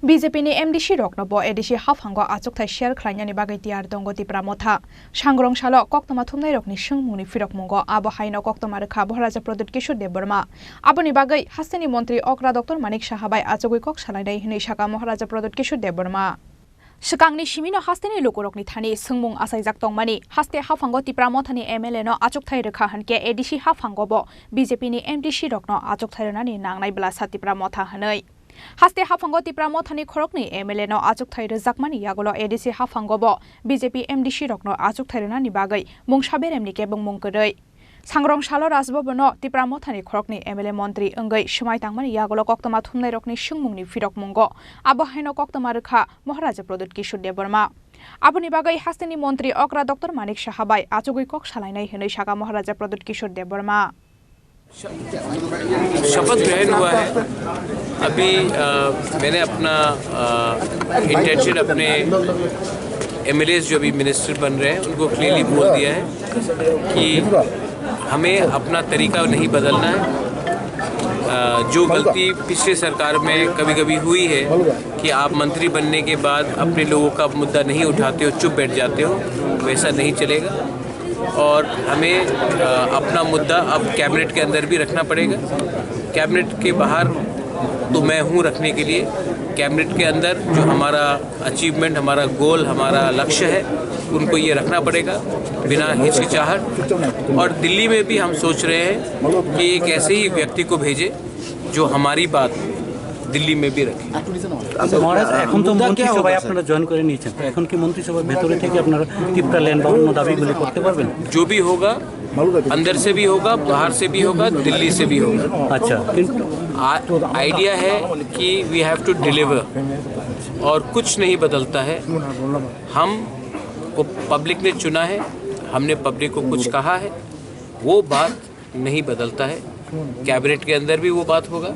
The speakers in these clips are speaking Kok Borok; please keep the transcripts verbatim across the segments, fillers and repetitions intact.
B J P ni M D C rokno bo A D C haphango achukthai share khlainani bagwi tiyar tongo Tipra Motha. Sangrong salo koktwma thumnairokni swngmungni phirokmungo abo haino koktwma rwkha Maharaja Pradyut Kishore Debbarma. Aboni bagwi hasteni montri okra Doctor Manik Saha bai achugwi kok salainai hwnwi saka Maharaja Pradyut Kishore Debbarma. Swkangni simino hasteni lukurokni thani swngmung achaijak tongmani, haste haphango Tipra Mothani M L A no achukthai rwkha hwnkhe A D C haphango bo B J P ni M D C rokno achukthai rwnani nangnai bwlasa Tipra Motha hwnwi. Haste haphango Tipra Mothani khoroknwi M L A no achukthai rwjakmani yagulo A D C haphango bo B J P M D C rokno achukthai rwnani bagwi mungsa beremni kebengmung kwrwi. Sangrong salo Raj Bhavan-o Tipra Mothani khoroknwi M L A montri wngwi swmai tangmani yagulo koktwma thumnairokni swngmungni phirokmungo abo haino koktwma rwkha Maharaja Pradyut Kishore Debbarma. Aboni bagwi hasteni montri okra Doctor Manik Saha bai achugwi kok salainai hwnwi saka Maharaja Pradyut Kishore Debbarma. शपथ ग्रहण हुआ है। अभी अ, मैंने अपना इंटेंशन अपने एमएलएज जो अभी मिनिस्टर बन रहे हैं उनको क्लियरली बोल दिया है कि हमें अपना तरीका नहीं बदलना है। अ, जो गलती पिछले सरकार में कभी कभी हुई है कि आप मंत्री बनने के बाद अपने लोगों का मुद्दा नहीं उठाते हो, चुप बैठ जाते हो, वैसा नहीं चलेगा। और हमें अ, अपना मुद्दा अब कैबिनेट के अंदर भी रखना पड़ेगा। कैबिनेट के बाहर तो मैं हूँ रखने के लिए, कैबिनेट के अंदर जो हमारा अचीवमेंट, हमारा गोल, हमारा लक्ष्य है, उनको ये रखना पड़ेगा बिना हिचकिचाहट। और दिल्ली में भी हम सोच रहे हैं कि एक ऐसे ही व्यक्ति को भेजें जो हमारी बात दिल्ली में भी रखे। আচ্ছা মহারাজ, এখন তো মন্ত্রিসভায় আপনারা জয়েন করে নিয়েছেন, এখন কি মন্ত্রিসভার ভেতরে থেকে আপনারা তিপ্রা ল্যান্ড বা অন্য দাবিগুলি করতে পারবেন? जो भी होगा, अंदर से भी होगा, बाहर से भी होगा, दिल्ली से भी होगा। আচ্ছা, কিন্তু आइडिया है कि वी हैव टू डिलीवर और कुछ नहीं बदलता है। हम को पब्लिक ने चुना है, हमने पब्लिक को कुछ कहा है, वो बात नहीं बदलता है। कैबिनेट के अंदर भी वो बात होगा,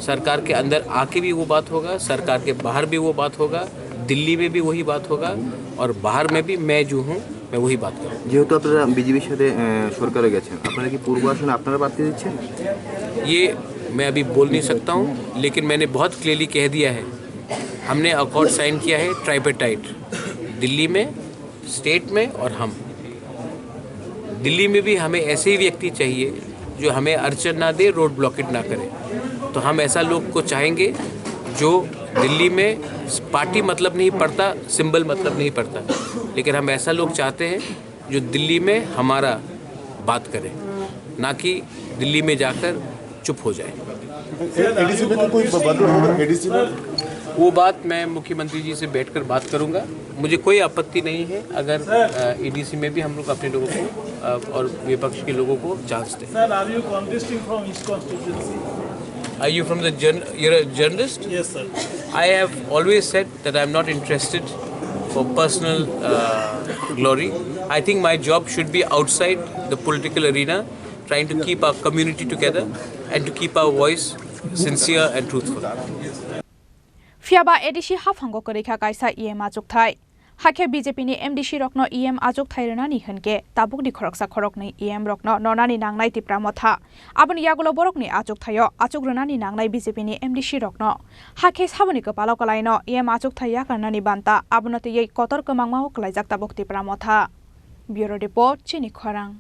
सरकार के अंदर आके भी वो बात होगा, सरकार के बाहर भी वो बात होगा, दिल्ली में भी वही बात होगा और बाहर में भी मैं जो हूँ, मैं वही बात करूँ। যেহেতু আপনারা বিজেপির সাথে আহ, সরকারে গেছেন, আপনারা কি পূর্ব আসনে আপনারা প্রার্থী দিচ্ছেন? ये मैं अभी बोल नहीं सकता हूँ, लेकिन मैंने बहुत क्लियरली कह दिया है, हमने अकॉर्ड साइन किया है ट्राइपेटाइट, दिल्ली में, स्टेट में और हम। दिल्ली में भी हमें ऐसे ही व्यक्ति चाहिए जो हमें अड़चन ना दे, रोड ब्लॉकेट ना करे। तो हम ऐसा लोग को चाहेंगे जो दिल्ली में पार्टी मतलब नहीं पड़ता, सिंबल मतलब नहीं पड़ता, लेकिन हम ऐसा लोग चाहते हैं जो दिल्ली में हमारा बात करे, ना कि दिल्ली में जाकर चुप हो जाए। एडीसी में तो कोई बदल होगा एडीसी में? वो बात मैं मुख्यमंत्री जी से बैठकर बात करूंगा। मुझे कोई आपत्ति नहीं है अगर ईडीसी में भी हम लोग अपने लोगों को अ, और विपक्ष के लोगों को चांस दें। Sir, are you contesting from which constituency? Are you from the journ- you're a journalist? Yes, sir. I have always said that I'm not interested for personal uh, glory. I think my job should be outside the political arena, trying to keep our community together and to keep our voice sincere and truthful. Phiyaba A D C haphango kwrwi kha kaisa E M achukthai. Hakhe B J P ni M D C rokno E M achukthai rwnani hwnkhe tabukni khoroksa khoroknwi E M rokno nonani nangnai Tipra Motha. Aboni yagulo borokni achukthaio achuk rwnani nangnai B J P ni M D C rokno. Hakhe saboni kwpalo kwlaino E M achukthai yakarnani banta abono twiwi kotor kwmangmao kwlaijak tabuk Tipra Motha. Bureau Report, Chini Khorang.